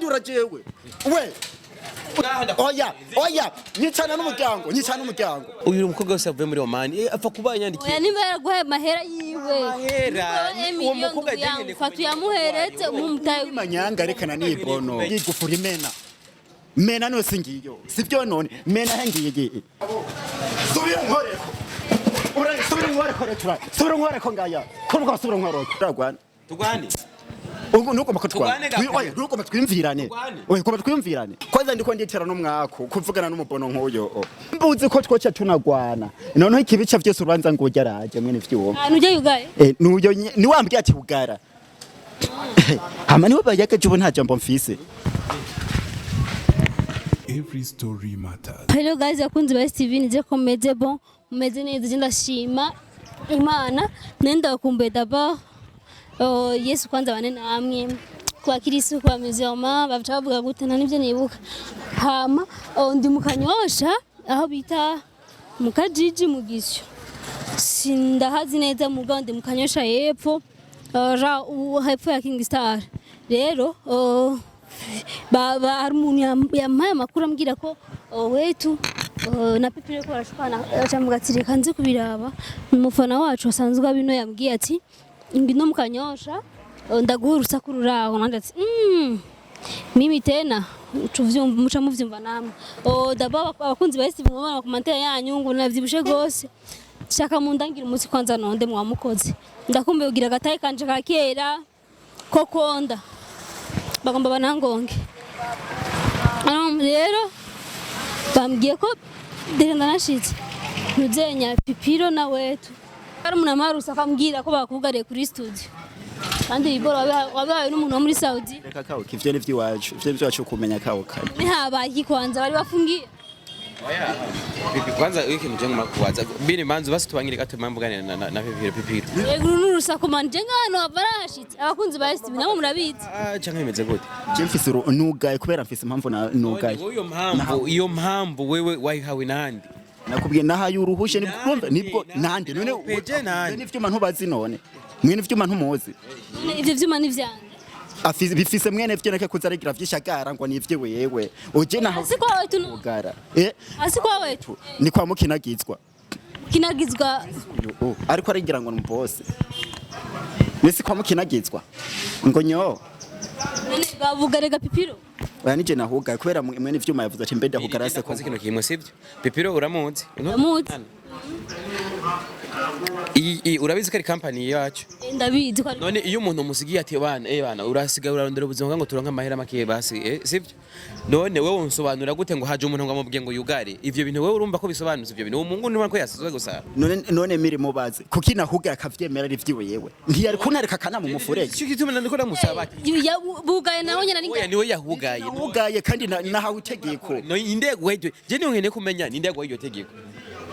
Uranyandura jewe we? Oya, oya, nyicana n'umuryango, nyicana n'umuryango. Uyu mukobwa wese avuye muri Oman, apfa kuba yanyandikiye. Oya, nimba yaraguhaye amahera yiwe. Amahera, Nimba uwo miliyoni mukobwa yangu, agenyene fata kumenya uyamuhereze umumutaye. Manyanga, rekana n'ibono yigufura imena mena nose ngiyo sivyo? None mena he? Ngiye, subira nkoreko, ura subira nkoreko, retura subira nkoreko, ngaya kuruka, subira nkoreko, turagwana. Tugwane. Ubu nugomba ko Tugwane twana ga- oya, nugomba twimvirane. Tugwane. Oya, ugomba twimvirane kwanza, ndiko nditera n'umwaku kuvugana n'umubono nk'uyo. Mbuzi ko twoca tunagwana, noneho ikibica vyose urubanza ngo ujya mwene vyuma. Ahantu ujya yugaye. Eh, nuyo niwambwiye ati ugara, hama niwe bayagaje, ubu nta jambo mfise. Every story matters. Hello guys, abakunzi ba STV, nizeye ko mumeze bon, mumeze neza. Je ndashima Imana, nenda ndabakumbuye d'abord. Oh, Yesu kwanza bane namwe, kwa Kristo, kwa musulman baca bavuga gute? Nta nivyo nibuka. Hama oh, ndi mu Kanyosha aho bita mu Kajiji mu Gisyo, sindahazi neza mugabo ndi mu Kanyosha yepfo, ra hepfo ya King Star. Rero oh, hari umuntu yampaye amakuru ambwira ko oh, wetu oh, na Pipi ko barashwana, acamuga ati reka nze kubiraba. Umufana wacu asanzwe abino yambwiye ati ngino mu Kanyosha, oh, ndaguha urusaku ruraho. Nanje ati mimi tena ucuvyumva, muca muvyumva namwe. Oh, d'abord abakunzi ba STV, mubona commentaire yanyu ngo navyibushe gose, shaka mundangira umunsi kwanza nonde mwamukoze. Ndakumbuye kugira agataye kanje ka kera ko konda bagomba banangonge. Rero bambwiye ko dore ndanashitse ntuzenya Pipiro na wetu, hari umuntu amarusa akambwira ko bakugariye kuri studio, kandi ibiboro wabihawe n'umuntu wo muri Saudi. Reka kawe, ivyo ni vy'iwacu, ivyo ni vy'iwacu kumenya kawe kare. Ntihabaye iki kwanza bari bafungiye? Pipi, kwanza ikintu je nguma kubaza bini manzu basi tubangire gato mvuganira na Pipiro, Pipiro. Yego, uru ni urusaku man, je nk'ahantu hava nahashitse. Abakunzi ba STV namwe murabizi. Ah, canke bimeze gute? Je mfise nugaye kubera mfise impamvu na nugaye. None iyo mpamvu, iyo mpamvu wewe wayihawe nande? Nakubwiye nahaye uruhushe nibwo. Nande, Urumva, nibwo nande, nande none peje nande. mwene ivyuma ntubazi? None mwene ivyuma ntumuzi? None ivyo vyuma ni vyanje? Bifise mwene vyo, neke kuzarigira vyishagara ngo nivyo wewe uje naho. Hasi kwa wetu no. Ugara Hasi kwa wetu. Ni kwa mukinagizwa. Kinagizwa. Oh, ariko arigira ngo ni boss, nisi kwa mukinagizwa ngo nyo. None bavuga Pipiro. Oya, nije nahugaye kubera mwene ivyuma yavuze ati mbe ndahugara se ko. Koze kino kimwe sivyo? Pipiro uramuzi? Ndamuzi. Iyi urabizi ko ari company yacu? Ndabizi ko ari. None iyo umuntu umusigiye ati bana, bana, urasigaye urarondera ubuzima ngo turonke amahera make basi, sivyo? None wewe unsobanura gute ngo haje umuntu ngo amubwiye ngo yugare ivyo bintu? Wewe urumva ko bisobanutse ivyo bintu? Uwo mungu nubona ko yasizwe gusa. None miri mubaze kuki nahugaye akavyemera ari vyiwe, yewe ntiyari kunareka akanama umufurege. Cyo gituma ndiko ndamusaba ati Bugaye nawe nyene ari. Oya, niwe yahugaye. Nahugaye kandi nahawe itegeko. No indego iryo je niyo nkeneye kumenya ni indego y'iryo tegeko.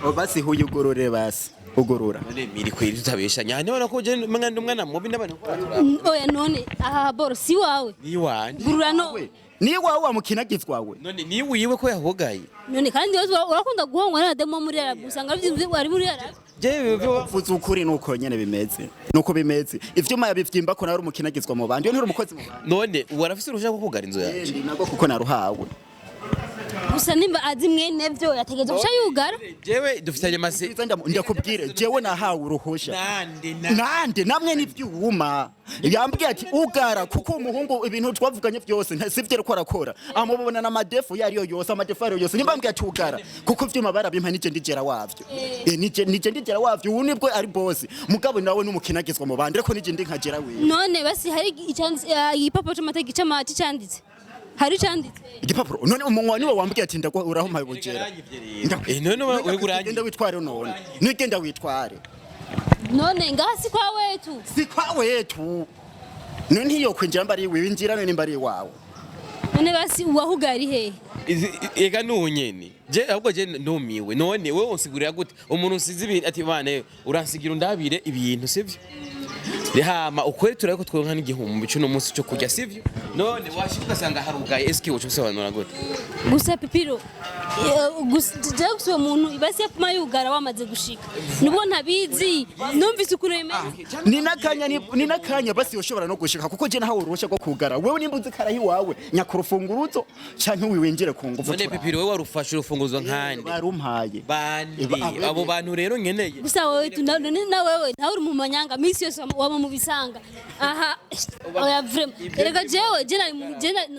Oh, basi huyugurure, basi ugurura. None miri kweri tutabeshanya, none ko je mwana umwana mubi n'abantu ko Oya, none aha boro si wawe? Ni wanje. Gurura no. We ni wawe wa mukinagizwa we. None ni wiwe ko yahugaye? None kandi wowe urakunda guhongwa n'abademo muri Arabu, usanga ari muri Arabu. Je byo. Uvuze ukuri, nuko nyene bimeze, nuko bimeze. Ivyuma yabivyimba ko nari umukinagizwa mu bandi, yo nturi umukozi mu bandi. None warafise uruhushya rwo kugara inzu yawe? Ndi nabwo kuko naruhawe. Gusa nimba azi mwene vyo yategerezwa guca yugara. Jewe dufitanye amase Nziza, ndakubwire, jewe nahawe uruhusha. Nande na Nande namwe n'ivyuma yambwiye ati ugara, kuko umuhungu ibintu twavuganye byose sivyo ariko arakora, amubona n'amadefu yariyo yose, amadefu yariyo yose. Nimba ambwiye ati ugara kuko ivyuma barabimpa, nije ndigera wavyo. Nije ndigera wavyo, ubu nibwo ari boss, mugabo nawe n'umukinagizwa mu bandi, ariko nije ndi nkagera wiwe. None basi hari igipapuro c'amategeko c'amati canditse, hari icanditse? Igipapuro? None umunwa niwe wambwiye ati ndagwa urahumpaye ubugera. None wewe urangi Genda witware, none nigenda witware. None ngaha si kwa wetu? Si kwa wetu, none ntiyokwinjira mba ari iwiwe, injira none mba ari iwawe. None basi uwahugaye ari hehe? Ega nunyene je ahubwo je ndumiwe. None wewe unsigurira gute umuntu usize ibintu ati bane uransigira undabire ibintu, sivyo? Hama ukuri turako twonka n'igihumbi cy'uno munsi cyo kurya, sivyo? None washika ugasanga harugaye, eske uca usobanura gute? Gusa Pipiro, gusa jewe gusa uwo muntu ibasi yapfuma yugara wamaze gushika, nubwo ntabizi, numvise ukuntu bimeze. Ni nakanya ni nakanya basi yoshobora no gushika, kuko je nahawe uruhusha rwo kugara. Wewe nimba uzi karahi wawe nyakurufunguruzo canke wiwinjire ku nguvu. None Pipiro, wewe warufashe urufunguzo nkande? Barumpaye. Bandi? Eba, Abo bantu rero nkeneye. Gusa wewe tu none na wewe nawe uri mu manyanga minsi yose, waba mu bisanga aha. Oya, vraiment, erega jewe je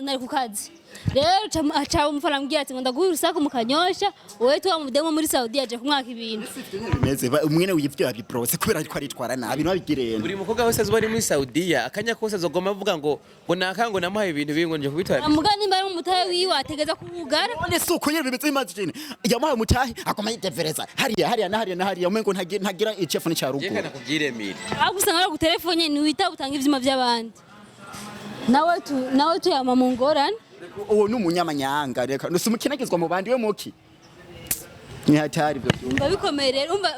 nari ku kazi rero, aca umufana ambwira ati ngo ndaguha urusaku mu Kanyosha, wowe tuba mu demo muri Saudi aje kumwaka ibintu. Bimeze mwene w'ivyo yabibrose kubera ariko aritwara nabi nabigirene. Buri mukobwa wese azoba ari muri Saudiya, akanya kose azogoma avuga ngo naka ngo namuhaye ibintu bibi, ngo nje kubitora. Amuga nimba ari umutahe wiwe ategeza kuwugara. None si uko nyene bimeze? Imagine yamuhaye umutahe, agoma yitevereza hariya hariya na hariya na hariya, umengo ntagira icefu n'ica Je ruguru. kana kubyiremira. Ahubwo usanga bari gutelefone ntiwitaba, utanga ivyuma by'abandi, nawe tu yama mu ngorane. Uwo ni umunyamanyanga, reka nusi umukinagizwa mu bandi we muki ni hatari ivyo vyuma. Umva bikomeye rero, umva,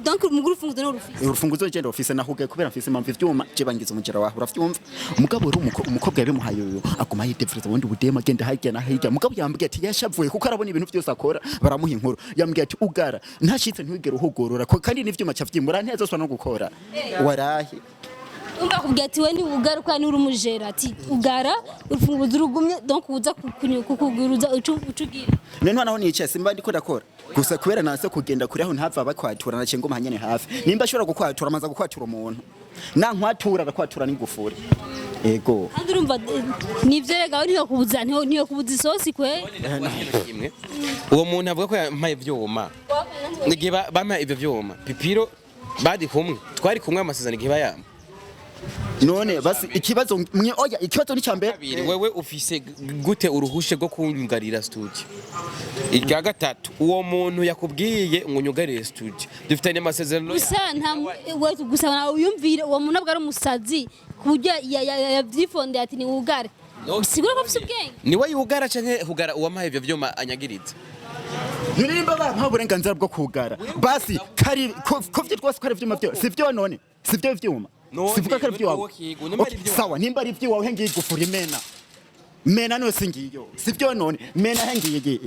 donc umuguru ufunguzo ni urufise. Urufunguzo je ndofise, nahugaye kubera mfise impamvu. Ivyuma je bangiza umugera wawe, uravyumva? Umugabo rero umukobwa yabimuhaye uyu aguma yitevereza ubundi budema, agenda hirya na hirya. Mugabo yambwiye ati yashavuye kuko arabona ibintu vyose akora baramuha inkuru. Yambwiye ati ugara ntashitse ntiwigere uhugurura kandi n'ivyuma cavyimura ntiyazoswa no gukora warahi. Umva, akubwira ati we ni ugara uko ni uri umujera, ati ugara urufunguzo urugumye, donc uza kukuguruza ucu ucugira. None naho nicaye simba ndiko ndakora gusa kubera nase kugenda kure aho ntava bakwatura, naciye nguma hanyene hafi. Nimba ashobora gukwatura, amaza gukwatura umuntu nankwatura, arakwatura n'ingufuri, ego. Kandi urumva, nivyo rega, ntiyo kubuza ntiyo kubuza isosi kwe. Kimwe, uwo muntu avuga ko yampaye ivyuma, igihe bampaye ivyo vyuma, Pipiro bari kumwe, twari kumwe amasezerano igihe bayampa? None basi ikibazo mwe, oya, ikibazo ni cyambere. Kabiri, wewe ufise gute uruhushe rwo kunyugarira studio? Irya gatatu, uwo muntu yakubwiye ngo unyugarire studio dufitanye amasezerano? Gusa nta we gusa nawe uyumvire, uwo muntu ntabwo ari umusazi ku buryo yavyifondeye ati ni wugare. No. Sigura ko afise ubwenge. Niwe yugara canke hugara uwampaye ivyo vyuma anyagiriza? Nimba bampaye uburenganzira bwo kugara, basi kari ko vyo twose ko ari ivyuma vyo si vyo, none si vyo ivyuma? None, Sivuga ko ari none ivy'iwawe? wowe kigo, nimba ari Okay, ivy'iwawe. Sawa, nimba ari ivy'iwawe, he ngiye igufuri imena mena nose ngiyo, si vyo? None mena he ngiye.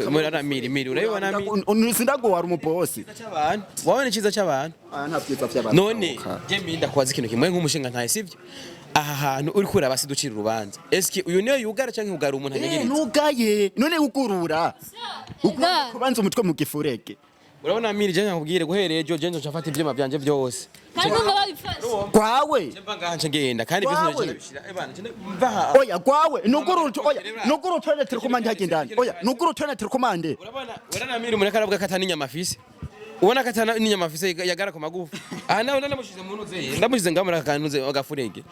Murara miri urabibona miri. Sindaguwara umubosi. Cy'abantu wabona icyiza cy'abantu. Ah, nta vyiza vy'abantu. None je miri ndakwaza ikintu kimwe nk'umushinga ntaye, sivyo? Aha hantu uri kuraba si ducira urubanza, eske uyu niyo yugara canke hugara umuntu anyagiriza? Nugaye none ugurura. Ga. Kubanza umutwe mu gifurege. Urabona miri, je nkakubwire, guhereye ejo je nzoca mfata ivyuma vyanje vyose. Kandi numva babifashe. Gwawe. Mva ngaha nce ngenda, kandi byose Wawe. nzoca ndabishira, eh bana, nce mva aha. Oya, gwawe nuguru, oya, nuguru toilet telecommande hagindani, oya, nuguru toilet telecommande. Urabona, urabona miri, umuntu aravuga ko atana inyama afise, ubona ko atana n'inyama afise, yagara ku magufa aha. Nawe ndamushize mu ntuze, ndamushize ngaho muri aka kantu agafurege,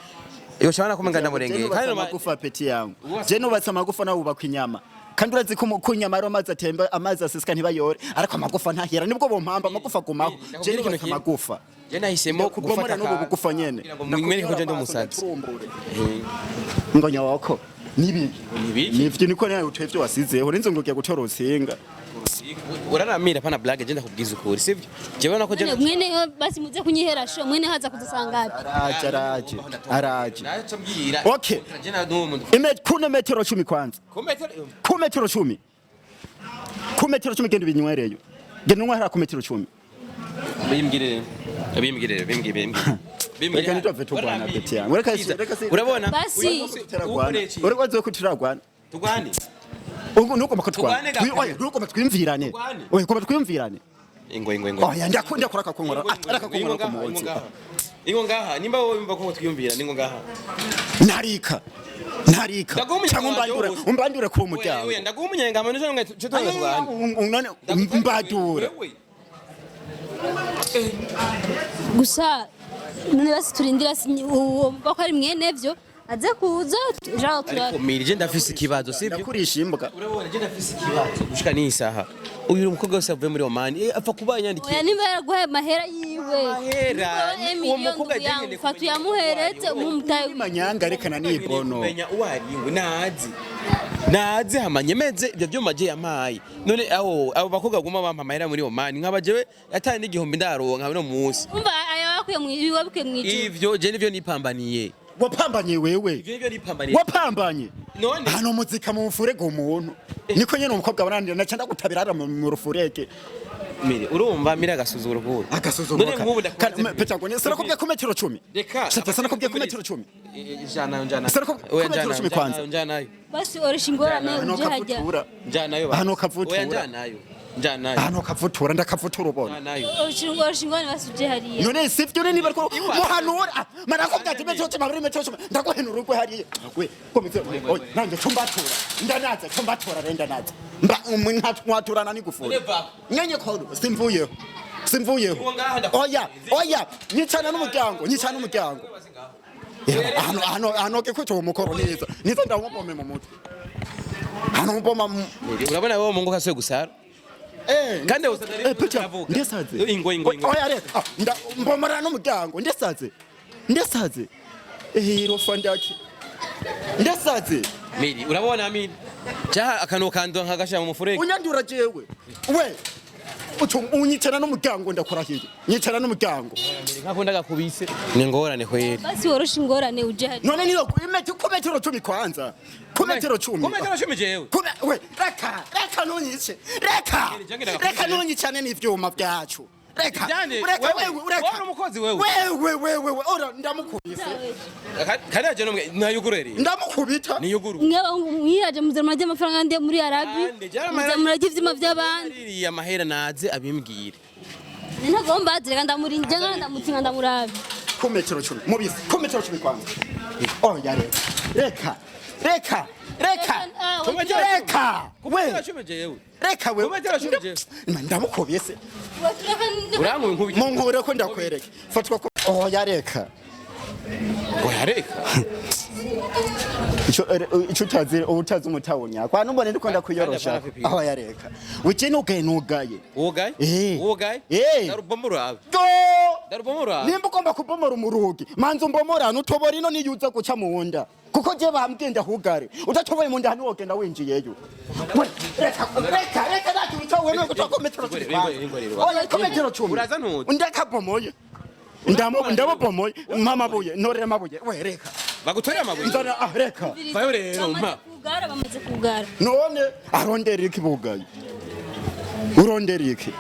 iyo shabana ko mengana ndamurengeye kandi kandi amagufa peti yangu, je nubatse amagufa nawe ubakwa inyama, kandi urazi ko ku nyama ari amazi atemba, amazi aseseka ntibayore, ariko amagufa ntahera, nibwo bompamba amagufa agumaho. Je Ndakubwira nubatse ikintu kimwe. amagufa. Je nahisemo Kubomora gufata n'ubu bugufa nyene. Kugira ngo mwereke ko je ndi umusazi. Ngo nyoko nibiki? Nibiki? Nivyo niko nawe utoye ivyo wasizeho ninzo ngo ugiye gutora urutsinga. Uraramira pana blague, je ndakubwiza ukuri, sivyo? Je ubona ko je None mwene basi muze kunyihera sho, mwene haza kudusanga. Araje, araje, araje. Naco mbwira. Okay. Je na n'uwo muntu. Kuna metero 10 kwanza. Ku metero? Ku metero 10, ku metero 10, genda ubinywereyo, genda unywe hariya ku metero 10. Bimbwire, bimbwire, bimbwire, bimbwire. Reka ntitwave turwana peti yangu, reka reka. Urabona? Basi. Uyu munsi Turagwana. ukoreye iki? Uriko zo kuturagwana. Tugwane. Ubu ntugomba ko Tugwane twana. ga- Oya, ntugomba twiyumvirane. Tugwane. Oya, ugomba twiyumvirane. Ingo, ingo, ingo. Oya, ndakunda kuraka kunkora araka kunkora ku munsi. Ingo ngaha, nimba wowe wumva ko twiyumvira, ningo ngaha. Ntarika, ntarika. Ndaguha umunyenga Cyangwa wanje umbandure wose. umbandure ku Oya, muryango. oya, ndaguha umunyenga manu cyo cyo tugwane. None mbadura. Wewe. Gusa none basi turindira uwo mva ko ari mwene vyo aze kuza genre tura. Ariko miri, je ndafise ikibazo, sivyo? Ndakurisha imbwa. Urabona, je ndafise ikibazo gushika n'iyi saha, uyu mukobwa wese avuye muri Oman, apfa kuba yanyandikiye. Oya, nimba yaraguhaye amahera yiwe. Amahera, Nimba uwo mukobwa miliyoni agendeye fata kumenya uyamuhereze umumutaye. Manyanga reka na nibono. Kumenya uwo ari we, nazi nazi hama nyemeze ibyo byuma je yampaye. None aho abo bakobwa baguma bampa amahera muri Oman, nkaba jewe atari n'igihumbi ndaronka no munsi. Umva, aya wakuye mu wabikuye mu ijuru. Ivyo je nivyo nipambaniye. Wapambanye wewe. Ivyo nivyo nipambaniye. Wapambanye. None? Hano muzika mu mfurege umuntu. Niko nyene umukobwa bananira naca ndagutabira hariya mu rufurege. Mire, urumva mire agasuzuguro kuwe. Agasuzuguro. None nk'ubu ndakubaze. Pecha ngo sinakubwiye ku metero 10. Reka. Sasa sinakubwiye ku metero 10. Njanayo, njanayo. Sinakubwiye Oya, ku metero njanayo, 10 kwanza. njanayo. Basi orosha ingorane Hano uje hajya. kavutura. Njanayo. Hano kavutura. Oya, njanayo. Njanayo. Hano kavutura ndakavutura ubona. Njanayo. Orosha ingorane basi uje hariya. None sivyo none niba ariko muhanura marakubwira ati metero 10 abiri metero 10 ndaguhenura urwe hariya. We komeze oya nanje cumbatura ndanaza cumbatura renda naza. Mba mwaturana nigufura. Never. Nyenye kholo simvuyeho. Simvuyeho. Iwo ngaha ndakubwira. Oya oya nyicana n'umuryango nyicana n'umuryango. Hano hano hano ke kwita uwo mukoro neza. Niza ndawumupome mu mutwe. Hano mupoma Mire, urabona wewe mungu kasuye gusara. eh Kandi usana eh Peter ndavuga. ndesaze. Ingo ingo ingo. Oya reka. Nda mbomora n'umuryango ndesaze. Ndesaze. Eh rofa ndaki. Ndesaze. Mire, urabona mire. Cyaha akantu kando nkagashira mu mufurege. Unyandura jewe. We. Ucu unyicara n'umuryango ndakurahiye. Nyicara n'umuryango. Mire, nkakunda gakubise. Ni ngorane kweli. Basi worosha ingorane uje hariya. None niyo imeti ku metero 10 kwanza. Ku metero 10. Ku metero 10 jewe. Kume we reka reka ntunyice reka reka ntunyicane n'ivyuma byacu reka Jane, reka wewe, wewe reka wowe uri umukozi wewe. wewe wewe we ora ndamukubise Kandi aje nomwe nayugurere. ndamukubita Niyuguru. Mwaba mwihaje muza murarya amafaranga ndi muri Arabi. Ande, jara Muza amahera- murarya ivyuma by'abandi. Ririya mahera naze abimbwire. Ntagomba reka ndamurinda njya ndamutsinga ndamurabe. Ku metero 10 mubise ku metero 10 kwanza oya reka reka reka reka Ah, Ku metero reka Ku we metero 10 jewe. reka we Ku metero 10 jewe. Ndamukubise. Urankuye nkubita. Munkure ko ndakwereka fatwa ko oya reka. Oya reka. Ico ico utazi ubutazi umutawunya kwa numbone ndiko ndakuyorosha. Kandi apana Aho yareka wike nugaye nugaye. Ugaye? Eh. Ugaye? Eh. Darubomora. Go! Darubomora. Nimba ugomba kubomora umurugi manza umbomora nutobora ino niyuza guca mu nda kuko je bambwiye ndahugare udatoboye mu nda ntiwogenda winjiyeyo. We, reka reka reka ntacyo utawe no guca ku metero 10. Oya ku metero 10. Uraza ntuzi. Ndakabomoye ndabobomoye mpamabuye ntorera amabuye we reka. Bagutorera amabuye. Nzana ah reka. Vayo rero mpa. Kugara bamaze kugara. None arondera iki bugaye urondera iki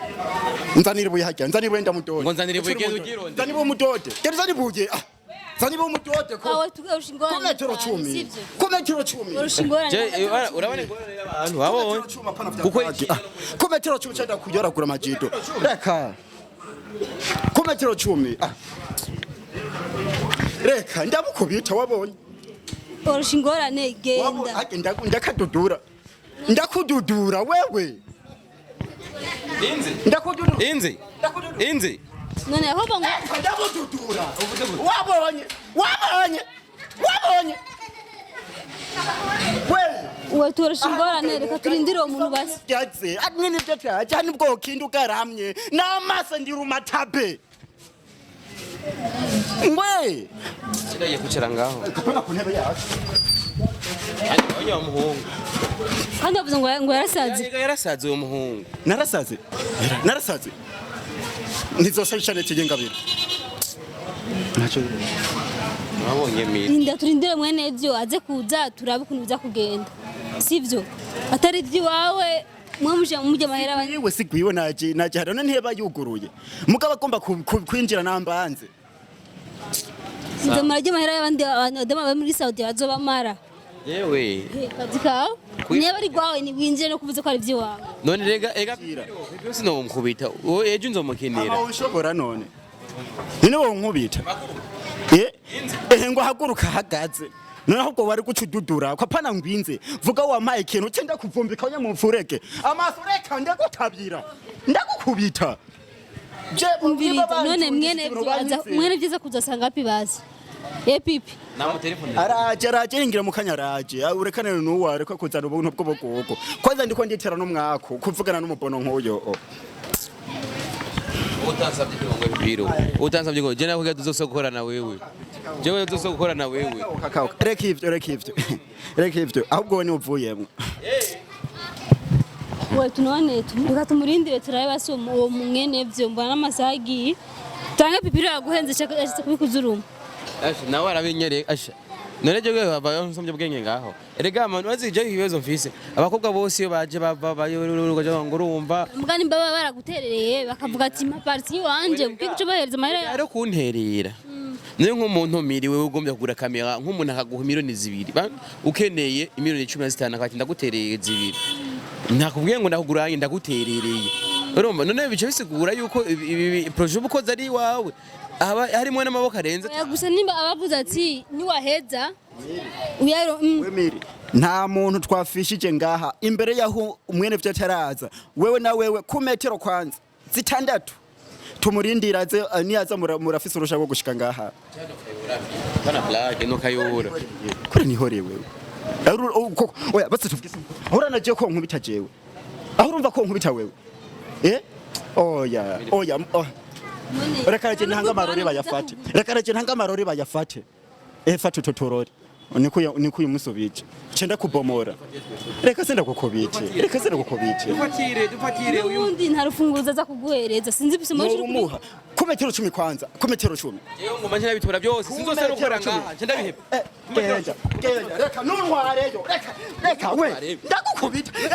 nzanira ibuye hajya nzanira ibuye ndamudode. Ngo nzanira ibuye, genda uryirondere. Nzanira ibuye umudode genda uzane ibuye ah nzanira ibuye umudode ko Aho tugarusha ku ingorane. metero 10 Sivyo. ku metero 10. Worosha ingorane. Je, urabona ingorane y'abantu wabonye. Kuko ku metero 10 cyenda kuyoragura amajido reka ku metero 10 ah reka ndamukubita wabonye. Worosha ingorane genda. Wabonye ndakadudura ndakududura wewe. Inzi. Ndakududura. Inzi. Ndakududura. Inzi. None aho bango Ndakududura wabonye wabonye wabonye we. We turusha ingorane reka turindire uwo muntu basi. Byatse nini byo cyaca nibwo kindu ugaramye n'amaso ndirumatabe ngwe. Ndagiye kwicara ngaho. Kapana ku ntebe yacu. Ariko abonye wa muhungu. Kandi bavuze ngo yarasaze. Yega yarasaze uwo muhungu. Narasaze narasaze ntizosha tije ngabira ntacyo. Wabonye mire. Rinda turindire mwene ivyo aze kuza turabe ukuntu biza kugenda. Sivyo? Atari iby'iwawe mwe muje mujye amahera abandi. Yewe sigwiwe naje naje harona nteba yuguruye mugabo agomba kwinjira nambanze. Muze murarya amahera y'abandi abadamu bari muri Saudi bazobamara. Yewe. Kazi kawe. Niba ari gwawe ni winjire no kuvuze ko ari iby'iwawe. None rega ega byose no mukubita. Wowe ejo nzomukinira. Ama ushobora none none wowe nkubita eh eh ngo haguruka hagaze none ahubwo wari guca ududura ko apana ngwinze vuga wampaye ikintu cye ndakuvumbika nyamumfureke amaso reka ndagutabira ndagukubita. Je Umviriza none mwene ivyo aza mwene vyiza kuzasanga api bazi. Eh pipi. Namu telefone. Araje araje ingira mu kanya araje urekane n'uwo ariko kuzana ubuntu bw'ubugugu kwanza ndiko nditera n'umwako kuvugana n'umubono nk'uyo. Utansabye ngo biro. Utansabye ngo je nakubwira tuzosokorana wewe. Jewe tuzosokorana wewe. Kakao reka ivyo reka ivyo reka ivyo ahubwo wowe niwe uvuyemwo. We tunone reka tumurindire turabe basi uwo mwene vyo mbona n'amasaha agiye. Tange pipi yaguhenze ashaka kubikuzuruma. Asha, nawe arabinyereye, asha. None je wewe bava nsomye ubwenge ngaho. Erega man, wazi je ibibazo mfise. Abakobwa bose iyo baje bava bayoruruka ngo urumva. Mbwa nimba baba baraguterereye bakavuga ati mpa partie wanje, ukwiye kuca ubahereza amahera yawe. Rero kunterera. Niyo nk'umuntu miriwe ugombye kugura kamera, nk'umuntu akaguha miliyoni 2, ukeneye miliyoni 15, akati ndagutereye 2. Nakubwiye ngo ndakuguranye, ndaguterereye. Urumva none bice bisigura yuko ibi projet uba ukoze ari iwawe. Aba harimo n'amaboko arenze. Oya, gusa nimba abavuze ati niwaheza uyaro. Wemiri, nta muntu twafishije ngaha imbere yaho umwene vyo ataraza. Wewe na wewe ku metero kwanza 6 tumurindira aze, niyaza murafise urusha rwo gushika ngaha. Bana blague no kayobora. Kure nihore wewe. Oya, basi tuvuge. Ahora naje ko nkubita jewe, aho urumva ko nkubita wewe, eh oya oya, oh. Reka reke ntanga amarori bayafate, reka reke ntanga amarori bayafate. Eh, fata utwo turori, nikuye umusubije cenda kubomora. Reka senda kukubite, reka senda kukubite. Dufatire, dufatire uyu. N'ubundi nta rufunguzo aza kuguhereza, sinzi bisoma. Norumuha ku metero 10 kwanza, ku metero 10. Yewe, ngoma nje nabitora byose, sinzose no gukora ngaha, nje ndabiheba. Eh, genda genda, reka nuntwareyo, reka reka we, ndagukubita, eh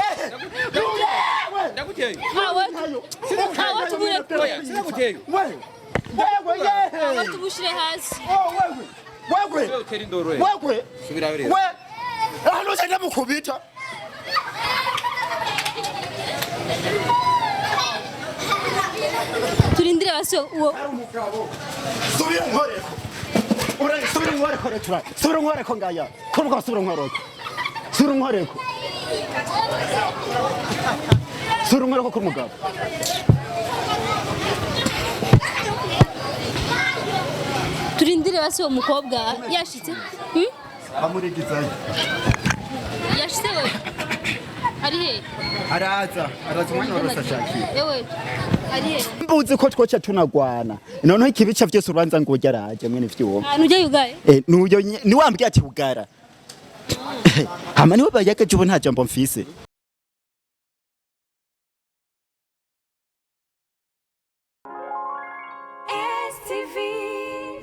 we. Ndaguteye. Aho tubure. Oya, sinaguteye. Wewe wewe yehe. Tubushyire hasi. Oh, wewe wewe. Wewe utera indoro we. Wewe. Subira rero. We hano se ndamukubita. Turindire basi uwo. Ari umugabo, subira nkoreko, ura subira nkoreko, retura subira nkoreko ngaya kuruka, subira nkoreko, subira nkoreko, subira nkoreko kuri mugabo. Turindire basi uwo mukobwa yashitse. Hmm? Amurigizayo. Yashitse we, ari he? Araza, araza umwanya wose ashakiye. Yewe, ari he? Mbuzi ko twoca tunagwana, noneho ikibica vyose urubanza ngo ujya araje mwene vyuma. Ahantu ujya yugaye. Eh, nuyo niwambwiye ati ugara, hama niwe bayagaje, ubu nta jambo mfise.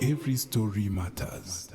Every story matters.